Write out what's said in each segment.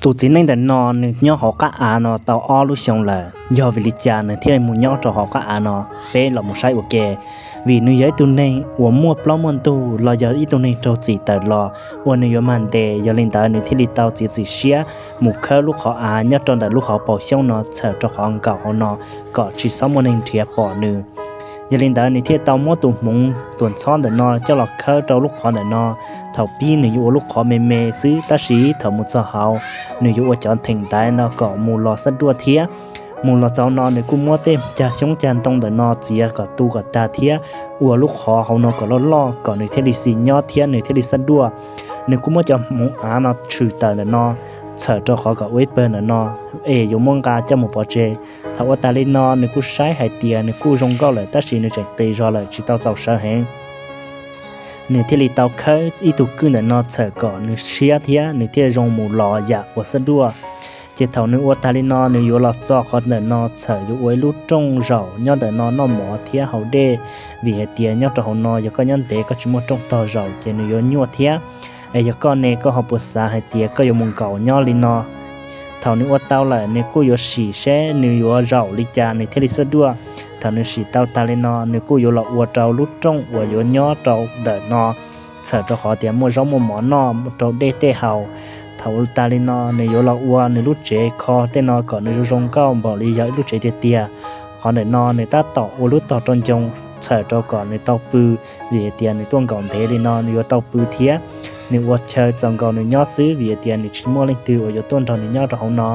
Tus txiv neej ntawm no nws nyob hauv qab av no tau ob lub xyoo lawm, yog vim li cas nws thiaj mus nyob rau hauv qab av no? Peb los mus saib ua ke. Vim nws yog ib tug neeg uas muaj plaub muaj ntug los yog ib tug neeg raug txim tawm los uas nws yuav mag ntes, yog li ntawd nws thiaj li tau txiav txim siab mus khawb lub qhov av nyob rau ntawm lub hauv paus xyoob no txhawm rau qhov nkaum hauv no kom tsis txhob muaj neeg nrhiav pom nws. Yog li ntawd nws thiaj tau muab tus hmoov tuam ntxhov ntawm no coj los khawb rau lub qhov ntawm no. Thaum pib nws yuav ua lub qhov me me xwb, tab sis thaum mus txog hauv nws yuav ua cov theem ntaiv no kom mus los xab duaj thiab. Mus los txog no nws kuj muab tej cag xyoob cag ntoo ntawm no txiav kom tu kom tag thiab ua lub qhov hauv no kom loj loj kom nws thiaj li xis nyob thiab nws thiaj li xab duaj. Nws kuj muab cov hmoov av no tshwm tawm ntawm no txhawm rau qhov kom ua ib pawg ntawm no es yuav muab nqa coj mus pov tseg. Thaum ua tas li no nws kuj saib hais tias nws kuj zoo nkauj lawm, tab sis nws tseem qis zog lawm tsis tau txaus sawv heev. Nws thiaj li tau khawb ib tug kwj ntawm no txhawm kom nws siab thiab nws thiaj zoo mus los yam ua xab duaj. Ces thaum nws ua tas li no nws yuav los txo qhov ntawm no txhawm yuav ua ib lub rooj zaum nyob ntawm no noj mov thiab haus dej, vim hais tias nyob rau hauv no yog koj nyob ntev koj tsis muaj rooj tog zaum ces nws yuav nyuaj thiab. Es yog koj ne koj ho puas xav hais tias koj yuav mus nkaum nyob li no? Thaum nws ua tau lawm nws kuj yuav sim seb nws yuav zaum li cas nws thiaj li xab duaj. Thaum nws sim tau tas li no nws kuj yuav los ua rau lub rooj uas yuav nyob rau ntawm no, txhawm rau qhov tias muaj zaub muaj mov noj rau dej tej haus. Thaum ua tas li no nws yuav los ua nws lub tsev kho tej no kom nws zoo zoo nkauj npaum li yog ib lub tsev tiag tiag. Qhov ntawm no nws tab tom ua lub tog rau ncoo txhawm rau kom nws tau pw, vim hais tias nws tuaj nkaum ntev li no nws yuav tau pw thiab. Nws ua chaw txaus nkaus nws nyob xwb, vim hais tias nws tsis muaj leej twg uas yuav tuaj nrog nws nyob rau hauv no.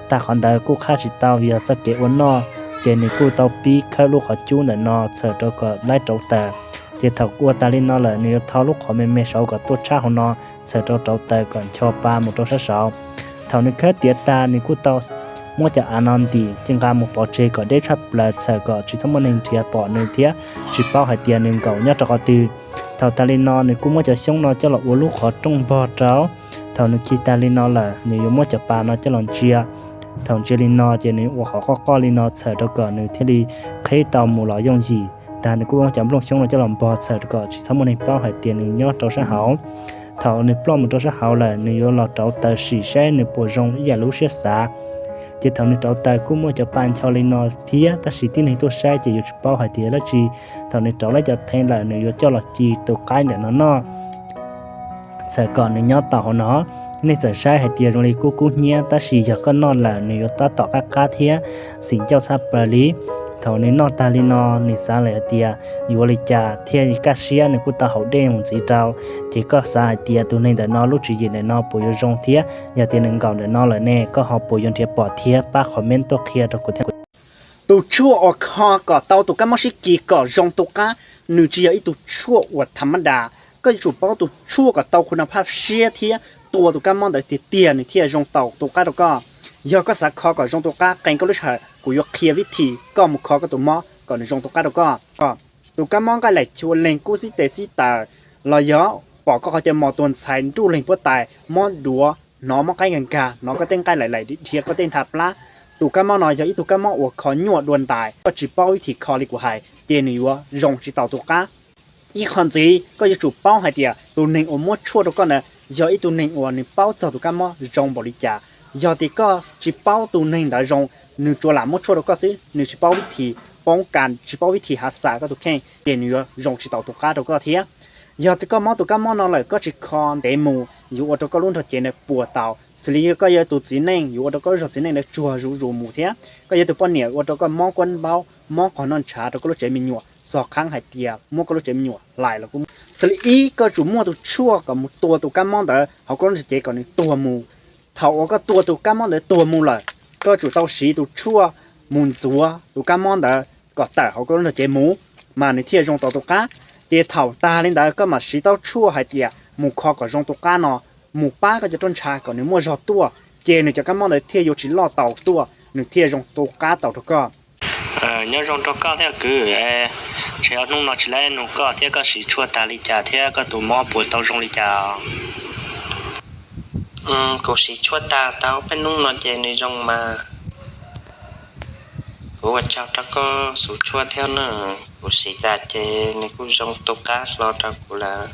Tag qhov ntawd kuj qhab tsis tau vim yog txoj kev ua noj, ces nws kuj tau pib khawb lub qhov cub ntawm no txhawm rau kom laib rauv taws. Ces thaum ua tas li no lawm nws yuav thau lub qhov me me saud kom tuaj tshab hauv no, txhawm rau rauv taws kom ncho pa mus rau sab saud. Thaum nws khawb tiav tas nws kuj tau muab cov av no ntim ces nqa mus pov tseg kom deb tshaj plaws txhawm kom tsis txhob muaj neeg nrhiav pom nws thiab tsis paub hais tias nws nkaum nyob rau qhov twg. Thaum tas li no nws kuj muab cov xyoob no coj los ua lub qhov rooj npog rau. Thaum nws khi tas li no lawm nws yuav muab cov pa no coj los ntsia. Thaum ntsia li no ces nws ua qhov qoj qoj li no txhawm rau kom nws thiaj li qheb tau mus los yooj yim. Tag nws kuj muab cov nplooj xyoob no coj los npog txhawm rau kom tsis txhob muaj neeg paub hais tias nws nyob rau sab hauv. Thaum nws ploj mus rau sab hauv lawm nws yuav los rauv taws sim saib nws puas zoo ib yam lub siab xav. Ces thaum nws rauv taws kuj muaj cov pa ncho li no thiab, tab sis tib neeg tuaj saib ces yuav tsis paub hais tias dab tsi. Thaum nws rauv lawm cov theeb lawm nws yuav coj los ci tus qaib ntawm no noj, txhawm kom nws nyob tau hauv no. Nej txawm saib hais tias zoo li kub kub hnyiab, tab sis yog koj noj lawm nws yuav tab tom qab qab thiab xis ncauj tshaj plaws li. Thaum nws noj tag li no nws xav lawm hais tias yuav ua li cas thiaj kaj siab, nws kuj tau haus dej mus ntxiv rau. Ces koj xav hais tias tus neeg ntawm no lub tswv yim ntawm no puas yuav zoo thiab yog tias nws nkaum ntawm no lawm ne, koj ho puas yuav nrhiav pom thiab pab comment tuaj qhia rau kuv thiab. Tus tshuaj uas kho kom tau tus kab mob sib kis kom zoo tu qab, nws tsis yog ib tug tshuaj uas tham mab das. Koj yuav tsum paub tus tshuaj kom tau khu na phaj siab thiab tua tus kab mob ntawd tiag tiag nws thiaj zoo tau tu qab rau koj. Yog koj xav kho kom zoo tu qab, qee koj lub sij hawm kuv yuav qhia vib thim koj mus kho koj tus mob kom nws zoo tu qab rau koj. Tus kab mob nqaij laim chua leeg kub xib tes xib taws, los yog pom koj qhov cov mos tuag ntxhais nruj leeg puab tais, mob duav, hnov mob qaib nkag nkag, hnov koj tej nqaij laim laim dhia koj tej ntha plab. Tus kab mob no yog ib tug kab mob uas kho nyuaj dua ntais, koj tsis paub vib thim kho li kuv hais ces nws yuav zoo tsis tau tu qab. Ib qho ntxiv koj yuav tsum paub hais tias tus neeg uas muab tshuaj rau koj ntawd yog ib tug neeg uas nws paub txog tus kab mob zoo npaum li cas. Yog tias koj tsis paub tus neeg ntawd zoo, nws tsuas lam muab tshuaj rau koj xwb, nws tsis paub vib thim poob kas, tsis paub vib thim hav xav koj tus kheej ces nws yuav zoo tsis tau tu qab rau koj thiab. Yog tias koj mob tus kab mob no lawm koj tsis kho ntev mus yuav ua rau koj lub nrog cev ntawd puas tau. Xws li koj yog tus txiv neej yuav ua rau koj lub zog txiv neej ntawd tsuag zuj zus mus thiab koj yog tus poj niam ua rau koj mob kuab npaub, mob qhov noj ntshav rau koj lub tsev me nyuam, txog qhov hais tias muab koj lub tsev me nyuam hlais los kuj. Xws li ib, koj tsum muaj tus tshuaj kom mus tua tus kab mob ntawd hauv koj lub nrog cev kom nws tuag mus. Thaum uas koj tua tus kab mob ntawd tuag mus lawm, koj tsum tau siv tus tshuaj mus ntxuav tus kab mob ntawd kom tawm hauv koj lub nrog cev mus, mas nws thiaj zoo tau tu qab. Ces thaum tag li ntawd koj mam siv tau tshuaj hais tias mus kho kom zoo tu qab no mus pab koj cov roj ntsha kom nws muaj zog tuaj, ces nws cov kab mob ntawd thiaj yuav tsis loj tau tuaj, nws thiaj zoo tu qab tau rau koj. Nyob zoo rau koj thiab kwv, tsis ob hnub no tsis lab nug koj thiab koj siv tshuaj tag li cas thiab koj tus mob puas tau zoo li cas? Kuv siv tshuaj tag tau peb hnub no ces nws zoo mas. Kuv ua tsaug rau koj xuv tshuaj thiab na, kuv siv tas ces nws kuj zoo tu qab hlo rau kuv lawm.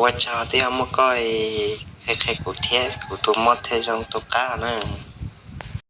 Ua tsaug twb yog muaj koj qhia qhia kuv thiab, kuv tus mob thiaj zoo tu qab na.